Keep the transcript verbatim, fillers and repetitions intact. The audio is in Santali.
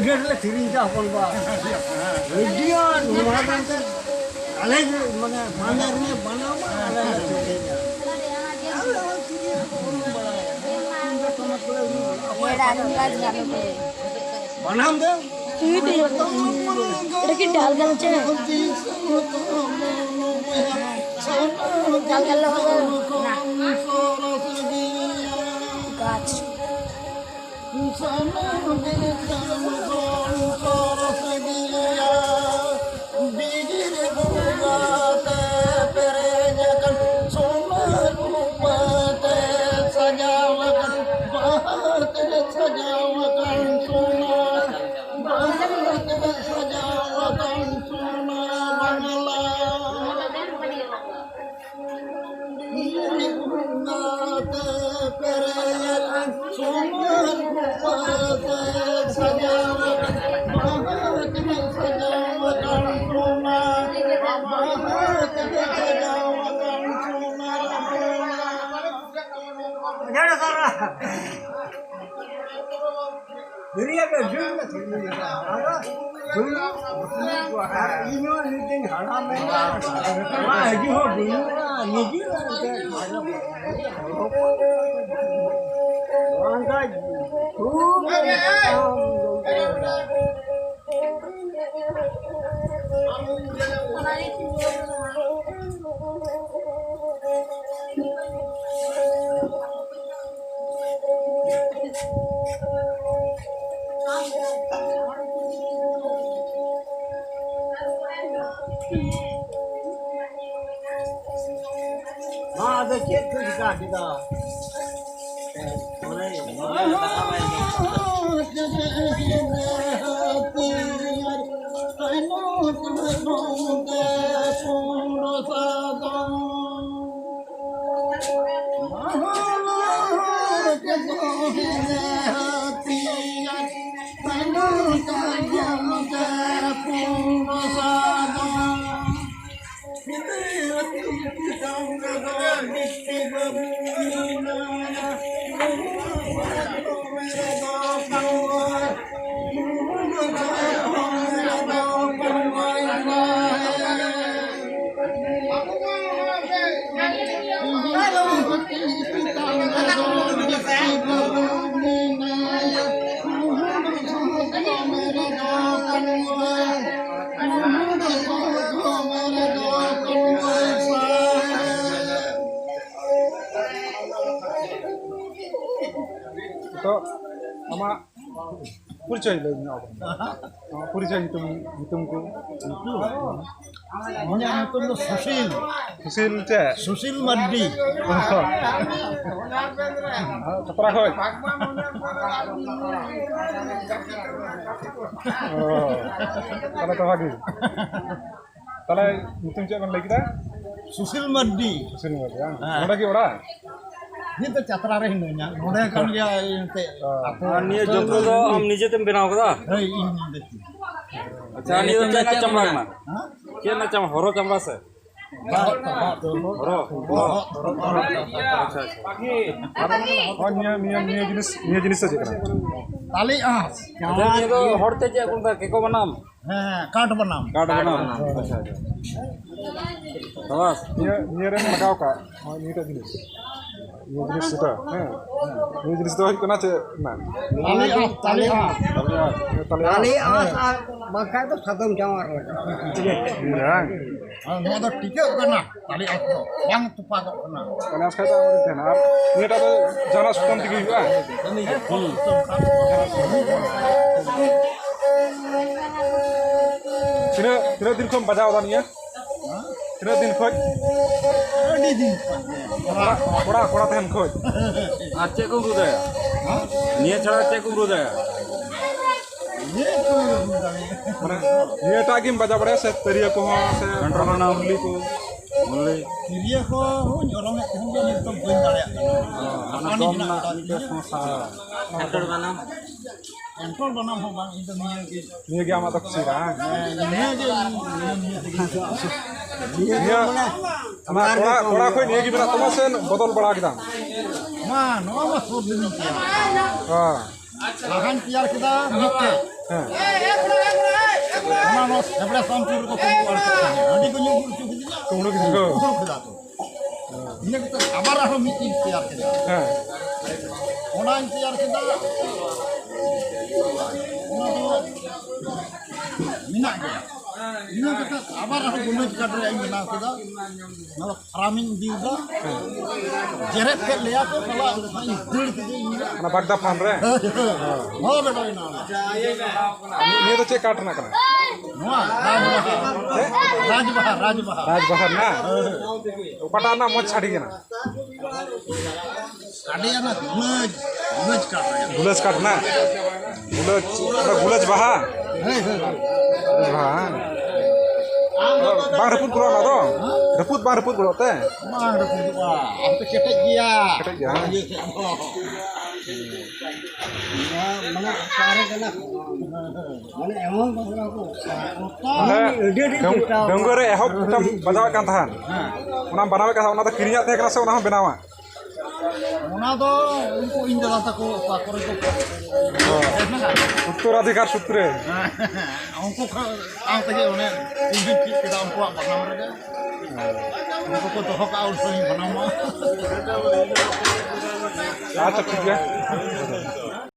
ᱜᱮᱴ ᱞᱮ ᱠᱤᱨᱤᱧ ᱠᱟᱜ ᱦᱚᱯᱚᱱ ᱵᱟ᱾ ᱨᱮᱰᱤᱭᱳ ᱱᱚᱣᱟ ᱫᱚ ᱮᱱᱛᱮ ᱟᱞᱮ ᱜᱮ ᱢᱟᱱᱮ ᱵᱟᱱᱟᱨ ᱨᱮ ᱵᱟᱱᱟᱣ ᱢᱟ ᱟᱞᱮ ᱞᱮ ᱠᱤᱨᱤᱧᱟ᱾ ᱟᱞᱮ ᱦᱚᱸ ᱠᱤᱨᱤᱧ ᱦᱚᱯᱚᱱ ᱵᱟᱲᱟᱭᱟ᱾ ᱛᱩᱢᱫᱟᱜ ᱴᱟᱢᱟᱠ ᱠᱚᱞᱮ ᱨᱩᱭᱟ᱾ ᱵᱟᱱᱟᱢ ᱫᱚ? ᱪᱩᱭ ᱫᱚ ᱡᱚᱛᱚ᱾ ᱮᱴᱟ ᱠᱤ ᱰᱟᱞ ᱜᱟᱞᱪᱟ? ᱰᱟᱞ ᱜᱟᱞ ᱜᱟᱪᱷ᱾ ᱵᱤᱨ ᱵᱚᱸᱜᱟ ᱛᱮ ᱯᱮᱨᱮᱡ ᱟᱠᱟᱱ ᱥᱚᱱᱟ ᱨᱩᱯᱟᱹ ᱛᱮ ᱥᱟᱡᱟᱣ ᱟᱠᱟᱱ, ᱵᱟᱦᱟ ᱛᱮ ᱥᱟᱡᱟᱣ ᱟᱠᱟᱱ ᱥᱚᱱᱟ, ᱵᱟᱦᱟ ᱛᱮ ᱥᱟᱡᱟᱣ ᱟᱠᱟᱱ ᱥᱚᱱᱟ ᱵᱟᱝᱞᱟ᱾ ᱵᱤᱨ ᱵᱚᱸᱜᱟ ᱛᱮ ᱯᱮᱨᱮᱡ ᱟᱠᱟᱱ ᱥᱚᱱᱟ ᱨᱩᱯᱟᱹ ᱛᱮ ᱥᱟᱡᱟᱣ ᱟᱠᱟᱱ, ᱵᱟᱦᱟ ᱛᱮ ᱥᱟᱡᱟᱣ ᱟᱠᱟᱱ ᱥᱚᱱᱟ, ᱵᱟᱦᱟ ᱛᱮ ᱥᱟᱡᱟᱣ ᱟᱠᱟᱱ ᱥᱚᱱᱟ ᱵᱟᱝᱞᱟ᱾ ᱦᱤᱨᱤᱭᱟ ᱜᱮ ᱡᱩᱞ ᱢᱮ, ᱡᱩᱞ ᱢᱮ᱾ ᱟᱫᱚ ᱡᱩᱞ ᱢᱮ᱾ ᱟᱨ ᱤᱧ ᱦᱚᱸ ᱱᱤᱛ ᱫᱚᱧ ᱦᱟᱲᱟᱢ ᱮᱱᱟ᱾ ᱚᱲᱟᱜ ᱦᱤᱡᱩᱜ ᱦᱚᱸ ᱵᱟᱹᱱᱩᱜᱼᱟ, ᱱᱤᱡᱮ ᱦᱚᱸ ᱮᱱᱛᱮ ᱵᱟᱝ ᱠᱷᱟᱡ ᱠᱷᱩᱵ ᱢᱟ, ᱟᱫᱚ ᱪᱮᱫ ᱠᱚ ᱪᱤᱠᱟ ᱠᱮᱫᱟ? ᱛᱚ, ᱟᱢᱟᱜ ᱯᱚᱨᱤᱪᱚᱭ ᱞᱟᱹᱭ ᱧᱚᱜ ᱟᱵᱚᱱ ᱢᱮ᱾ ᱟᱢᱟᱜ ᱯᱚᱨᱤᱪᱚᱭ, ᱧᱩᱛᱩᱢ, ᱧᱩᱛᱩᱢ ᱠᱚ᱾ ᱤᱧᱟᱹᱜ ᱧᱩᱛᱩᱢ ᱫᱚ ᱥᱩᱥᱤᱞ᱾ ᱥᱩᱥᱤᱞ ᱪᱮᱫ? ᱥᱩᱥᱤᱞ ᱢᱟᱨᱰᱤ᱾ ᱪᱷᱟᱛᱨᱟ ᱠᱷᱚᱡ? ᱚ, ᱛᱟᱦᱞᱮ ᱛᱚ ᱵᱷᱟᱜᱤ᱾ ᱛᱟᱦᱞᱮ ᱧᱩᱛᱩᱢ ᱪᱮᱫ ᱵᱮᱱ ᱞᱟᱹᱭ ᱠᱮᱫᱟ? ᱥᱩᱥᱤᱞ ᱢᱟᱨᱰᱤ᱾ ᱥᱩᱥᱤᱞ ᱢᱟᱨᱰᱤ, ᱵᱟᱝ? ᱦᱮᱸ᱾ ᱱᱚᱰᱮ ᱜᱮ ᱚᱲᱟᱜ? ᱱᱤᱛ ᱫᱚ ᱪᱟᱛᱨᱟ ᱨᱮ ᱦᱤᱱᱟᱹᱧᱟ, ᱱᱚᱰᱮ ᱠᱷᱚᱱ ᱜᱮ ᱮᱱᱛᱮᱫ ᱚ᱾ ᱟᱹᱛᱩ᱾ ᱟᱨ ᱱᱤᱭᱟᱹ ᱡᱚᱛᱨᱟ ᱫᱚ ᱟᱢ ᱱᱤᱡᱮ ᱛᱮᱢ ᱵᱮᱱᱟᱣ ᱠᱟᱫᱟ? ᱦᱳᱭ, ᱤᱧ ᱱᱤᱡᱮ ᱛᱮ᱾ ᱟᱪᱪᱷᱟ, ᱱᱤᱭᱟᱹ ᱫᱚ ᱪᱮᱫ ᱨᱮᱱᱟᱜ ᱪᱟᱢᱲᱟ ᱠᱟᱱᱟ? ᱦᱮᱸ? ᱪᱮᱫ ᱨᱮᱱᱟᱜ ᱪᱟᱢᱲᱟ? ᱦᱚᱨᱚ ᱪᱟᱢᱲᱟ ᱥᱮ? ᱵᱚᱦᱚᱜ, ᱵᱚᱦᱚᱜ᱾ ᱦᱚᱨᱚ? ᱟᱪᱪᱷᱟ, ᱟᱪᱪᱷᱟ᱾ ᱟᱨ ᱱᱚᱣᱟ ᱱᱤᱭᱟᱹ, ᱱᱤᱭᱟᱹ, ᱱᱤᱭᱟᱹ ᱡᱤᱱᱤᱥ, ᱱᱤᱭᱟᱹ ᱡᱤᱱᱤᱥ ᱫᱚ ᱪᱮᱫ ᱠᱟᱱᱟ? ᱛᱟᱞᱮ ᱟᱸᱥ᱾ ᱟᱪᱪᱷᱟ, ᱱᱤᱭᱟᱹ ᱫᱚ ᱦᱚᱲ ᱛᱮ ᱪᱮᱫ ᱠᱚ ᱢᱮᱛᱟᱜᱼᱟ? ᱠᱮᱠᱚ ᱵᱟᱱᱟᱢ? ᱦᱮᱸ, ᱦᱮᱸ, ᱠᱟᱴ ᱵᱟᱱᱟᱢ᱾ ᱠᱟᱴ ᱵᱟᱱᱟᱢ᱾ ᱟᱪᱪᱷᱟ, ᱟᱪᱪᱷᱟ᱾ ᱥᱟᱵᱟᱥ᱾ ᱱᱤᱭᱟᱹ, ᱱᱤᱭᱟᱹ ᱨᱮᱢ ᱞᱟᱜᱟᱣ ᱠᱟᱜ, ᱱᱚᱜᱼᱚᱭ ᱱᱤᱭᱟᱹᱴᱟᱜ ᱡᱤᱱᱤᱥ᱾ ᱱᱤᱭᱟᱹ ᱡᱤᱱᱤᱥ ᱥᱮᱴᱟ, ᱦᱮᱸ᱾ ᱱᱤᱭᱟᱹ ᱡᱤᱱᱤᱥ ᱫᱚ ᱦᱩᱭᱩᱜ ᱠᱟᱱᱟ ᱪᱮᱫ ᱨᱮᱱᱟᱜ? ᱛᱟᱞᱮ ᱟᱸᱥ, ᱛᱟᱞᱮ ᱟᱸᱥ᱾ ᱛᱟᱞᱮ ᱟᱸᱥ᱾ ᱛᱟᱞᱮ ᱟᱸᱥ, ᱦᱮᱸ᱾ ᱟᱨ ᱵᱟᱝᱠᱷᱟᱱ ᱫᱚ ᱥᱟᱫᱚᱢ ᱡᱟᱶᱟᱨ ᱞᱮᱠᱟ᱾ ᱦᱮᱸ᱾ ᱟᱨ ᱱᱚᱣᱟ ᱫᱚ ᱴᱤᱠᱟᱹᱜ ᱠᱟᱱᱟ, ᱛᱟᱞᱮ ᱟᱸᱥ ᱫᱚ ᱵᱟᱝ ᱛᱚᱯᱟᱜᱚᱜ ᱠᱟᱱᱟ᱾ ᱛᱟᱞᱮ ᱟᱸᱥ ᱠᱷᱟᱡ ᱫᱚ ᱟᱞᱚ ᱛᱟᱦᱮᱱᱟ᱾ ᱟᱨ ᱱᱤᱭᱟᱹᱴᱟᱜ ᱫᱚ ᱡᱟᱦᱟᱱᱟᱜ ᱥᱩᱛᱟᱹᱢ ᱛᱮᱜᱮ ᱦᱩᱭᱩᱜᱼᱟ᱾ ᱦᱩᱸ᱾ ᱛᱤᱱᱟᱹᱜ, ᱛᱤᱱᱟᱹᱜ ᱫᱤᱱ ᱠᱷᱚᱱ ᱵᱟᱡᱟᱣ ᱮᱫᱟ ᱱᱤᱭᱟᱹ? ᱛᱤᱱᱟᱹᱜ ᱫᱤᱱ ᱠᱷᱚᱡ? ᱟᱹᱰᱤ ᱫᱤᱱ ᱠᱷᱚᱡ ᱜᱮ᱾ ᱠᱚᱲᱟ, ᱠᱚᱲᱟ, ᱠᱚᱲᱟ ᱛᱟᱦᱮᱱ ᱠᱷᱚᱡ? ᱟᱨ ᱪᱮᱫ ᱠᱚ ᱨᱩ ᱫᱟᱲᱮᱭᱟᱜᱼᱟ? ᱦᱮᱸ? ᱱᱤᱭᱟᱹ ᱪᱷᱟᱲᱟ ᱪᱮᱫ ᱠᱚ ᱨᱩ ᱫᱟᱲᱮᱭᱟᱜᱼᱟ? ᱱᱤᱭᱟᱹ ᱠᱚ ᱨᱩ ᱫᱟᱲᱮᱭᱟᱜᱼᱟ᱾ ᱢᱟᱱᱮ, ᱱᱤᱭᱟᱹᱴᱟᱜ ᱜᱮᱢ ᱵᱟᱡᱟᱣ ᱵᱟᱲᱟᱭᱟ ᱥᱮ ᱛᱤᱨᱭᱳ ᱠᱚᱦᱚᱸ ᱥᱮ ᱜᱷᱚᱱᱴᱟ ᱵᱟᱱᱟᱢ? ᱢᱩᱨᱞᱤ ᱠᱚ? ᱢᱩᱨᱞᱤ᱾ ᱛᱤᱨᱭᱳ ᱠᱚ ᱦᱚᱸᱧ ᱚᱨᱚᱝ ᱮᱫ ᱛᱟᱦᱮᱸᱫ ᱜᱮᱭᱟ, ᱱᱤᱛ ᱫᱚ ᱵᱟᱹᱧ ᱫᱟᱲᱮᱭᱟᱜ ᱠᱟᱱᱟ᱾ ᱚ, ᱚᱱᱟ ᱦᱟᱨᱢᱟᱱᱤ ᱫᱚᱢ ᱢᱮᱱᱟᱜ ᱨᱮᱱᱟᱜ ᱛᱟᱹᱞᱤᱧᱟ᱾ ᱢᱤᱫᱴᱮᱡ ᱥᱚᱢᱚᱥᱥᱟ ᱢᱮᱱᱟᱜᱼᱟ᱾ ᱜᱷᱚᱱᱴᱟ ᱵᱟᱱᱟᱢ ᱦᱚᱸ ᱵᱟᱝ, ᱤᱧ ᱫᱚ ᱱᱤᱭᱟᱹ ᱜᱮ᱾ ᱱᱤᱭᱟᱹ ᱜᱮ ᱟᱢᱟᱜ ᱫᱚ ᱠᱩᱥᱤ ᱫᱚ, ᱦᱮᱸ? ᱦᱮᱸ, ᱱᱤᱭᱟᱹ ᱜᱮ, ᱱᱤᱭᱟᱹ, ᱱᱤᱭᱟᱹ ᱛᱮᱜᱮ᱾ ᱱᱤᱭᱟᱹ, ᱟᱢᱟᱜ ᱠᱚᱲᱟ, ᱠᱚᱲᱟ ᱠᱷᱚᱡ ᱱᱤᱭᱟᱹ ᱜᱮ ᱢᱮᱱᱟᱜ ᱛᱟᱢᱟ ᱥᱮ ᱵᱚᱫᱚᱞ ᱵᱟᱲᱟ ᱠᱮᱫᱟᱢ? ᱢᱟ, ᱱᱚᱣᱟ ᱢᱟ ᱥᱩᱨ ᱨᱮᱜᱮᱧ ᱛᱮᱭᱟᱨᱟ᱾ ᱦᱮᱸ᱾ ᱞᱟᱦᱟᱧ ᱛᱮᱭᱟᱨ ᱠᱮᱫᱟ ᱢᱤᱫᱴᱮᱡ᱾ ᱦᱮᱸ᱾ ᱚᱱᱟ ᱱᱚᱣᱟ ᱥᱮᱵᱲᱮ ᱥᱟᱢᱯᱩᱨ ᱨᱮᱠᱚ ᱠᱩᱢᱵᱽᱲᱩ ᱟᱹᱰᱤ ᱠᱚ ᱧᱩ ᱵᱩᱞ ᱦᱚᱪᱚ ᱠᱤᱫᱤᱧᱟ᱾ ᱠᱩᱢᱵᱽᱲᱩ ᱠᱮᱫᱟ ᱠᱚ? ᱠᱩᱢᱵᱽᱲᱩ ᱠᱮᱫᱟ ᱠᱚ᱾ ᱦᱮᱸ᱾ ᱤᱱᱟᱹ ᱠᱟᱛᱮ ᱟᱵᱟᱨ ᱟᱨᱦᱚᱸ ᱢᱤᱫᱴᱤᱡ ᱛᱮᱭᱟᱨ ᱠᱮᱫᱟ᱾ ᱦᱮᱸ᱾ ᱚᱱᱟᱧ ᱛᱮᱭᱟᱨ ᱠᱮᱫᱟ, ᱚᱱᱟ ᱫᱚ ᱢᱮᱱᱟᱜ ᱜᱮᱭᱟ᱾ ᱤᱱᱟᱹ ᱠᱟᱛᱮ ᱟᱵᱟᱨ ᱟᱨᱦᱚᱸ ᱜᱩᱞᱟᱹᱡ ᱠᱟᱴ ᱨᱮᱭᱟᱜ ᱤᱧ ᱵᱮᱱᱟᱣ ᱠᱮᱫᱟ᱾ ᱱᱚᱣᱟ ᱯᱷᱟᱨᱟᱢᱤᱧ ᱤᱫᱤᱭᱮᱫᱟ᱾ ᱡᱮᱨᱮᱫ ᱠᱮᱫ ᱞᱮᱭᱟ ᱠᱚ, ᱥᱟᱞᱟ, ᱤᱧ ᱫᱟᱹᱲ ᱠᱮᱫᱟᱹᱧ ᱤᱧ ᱫᱚ᱾ ᱚᱱᱟ ᱵᱟᱜᱽᱫᱟ ᱯᱷᱟᱨᱢ ᱨᱮ? ᱦᱳᱭ, ᱦᱳᱭ, ᱦᱳᱭ᱾ ᱦᱳᱭ, ᱵᱮᱴᱟ, ᱵᱮᱱᱟᱣ ᱮᱱᱟ᱾ ᱱᱤᱭᱟᱹ ᱫᱚ ᱪᱮᱫ ᱠᱟᱴ ᱨᱮᱱᱟᱜ ᱠᱟᱱᱟ? ᱱᱚᱣᱟ ᱨᱟᱡᱽᱵᱟᱦᱟ᱾ ᱪᱮᱫ? ᱨᱟᱡᱽᱵᱟᱦᱟ, ᱨᱟᱡᱽᱵᱟᱦᱟ᱾ ᱨᱟᱡᱽᱵᱟᱦᱟ ᱨᱮᱱᱟᱜ? ᱦᱳᱭ, ᱦᱳᱭ᱾ ᱚᱠᱟᱴᱟᱜ ᱨᱮᱱᱟᱜ ᱢᱚᱡᱽ ᱥᱟᱰᱮ ᱠᱟᱱᱟ? ᱥᱟᱰᱮᱭᱟ ᱱᱟ ᱜᱩᱞᱟᱹᱡ, ᱜᱩᱞᱟᱹᱡ ᱠᱟᱴ ᱨᱮᱭᱟᱜ᱾ ᱜᱩᱞᱟᱹᱡ ᱠᱟᱴ ᱨᱮᱱᱟᱜ? ᱜᱩᱞᱟᱹᱡ, ᱚᱱᱟ ᱜᱩᱞᱟᱹᱡ ᱵᱟᱦᱟ? ᱦᱳᱭ, ᱦᱳᱭ, ᱦᱳᱭ᱾ ᱜᱩᱞᱟᱹᱡ ᱵᱟᱦᱟ, ᱦᱮᱸ? ᱵᱟᱝ ᱨᱟᱹᱯᱩᱫ ᱜᱚᱫᱚᱜᱼᱟ ᱚᱱᱟ ᱫᱚ? ᱦᱮᱸ? ᱨᱟᱹᱯᱩᱫ ᱵᱟᱝ ᱨᱟᱹᱯᱩᱫ ᱜᱚᱫᱚᱜ ᱛᱮ? ᱵᱟᱝ ᱨᱟᱹᱯᱩᱫᱚᱜᱼᱟ, ᱟᱨ ᱛᱚ ᱠᱮᱴᱮᱡ ᱜᱮᱭᱟ᱾ ᱠᱮᱴᱮᱡ ᱜᱮᱭᱟ, ᱦᱮᱸ? ᱤᱭᱟᱹ ᱠᱷᱟᱡ ᱫᱚ᱾ ᱱᱚᱣᱟ ᱢᱟᱱᱮ ᱚᱠᱟᱨᱮ ᱠᱟᱱᱟ? ᱢᱟᱱᱮ ᱮᱢᱚᱱ ᱵᱟᱯᱞᱟ ᱠᱚ, ᱢᱟᱱᱮ ᱟᱹᱰᱤ ᱟᱹᱰᱤ ᱰᱟᱹᱝ-, ᱠᱷᱟᱴᱟᱣ᱾ ᱰᱟᱹᱝᱜᱩᱣᱟᱹ ᱨᱮ ᱮᱦᱚᱵ ᱢᱤᱫᱴᱟᱝ ᱵᱟᱡᱟᱣᱮᱫ ᱠᱟᱱ ᱛᱟᱦᱮᱸᱫ᱾ ᱦᱮᱸ᱾ ᱚᱱᱟᱢ ᱵᱮᱱᱟᱣᱮᱫ ᱠᱟᱱ ᱛᱟᱦᱮᱸᱫ, ᱚᱱᱟ ᱫᱚ ᱠᱤᱨᱤᱧᱟᱜ ᱛᱟᱦᱮᱸ ᱠᱟᱱᱟ ᱥᱮ ᱚᱱᱟ ᱦᱚᱸ ᱵᱮᱱᱟᱣᱟ? ᱚᱱᱟ ᱫᱚ ᱩᱱᱠᱩ ᱤᱧ ᱫᱟᱫᱟ ᱛᱟᱠᱚ ᱚᱠᱟ ᱠᱚᱨᱮ ᱠᱚ ᱦᱮᱸ᱾ ᱦᱮᱡ ᱞᱮᱱᱟ᱾ ᱩᱛᱛᱚᱨᱟᱫᱷᱤᱠᱟᱨ ᱥᱩᱛᱨᱮ᱾ ᱦᱮᱸ, ᱩᱱᱠᱩ ᱠᱚ ᱥᱟᱶ ᱛᱮᱜᱮ ᱚᱱᱮ ᱤᱧ ᱦᱚᱸᱧ ᱪᱮᱫ ᱠᱮᱫᱟ ᱩᱱᱠᱩᱣᱟᱜ ᱵᱟᱱᱟᱢ ᱨᱮᱜᱮ᱾ ᱩᱱᱠᱩ ᱠᱚ ᱫᱚᱦᱚ ᱠᱟᱜᱼᱟ, ᱩᱱ ᱥᱚᱢᱚᱭ ᱤᱧ ᱵᱟᱱᱟᱢᱟ᱾ ᱟᱪᱪᱷᱟ, ᱴᱷᱤᱠ ᱜᱮᱭᱟ᱾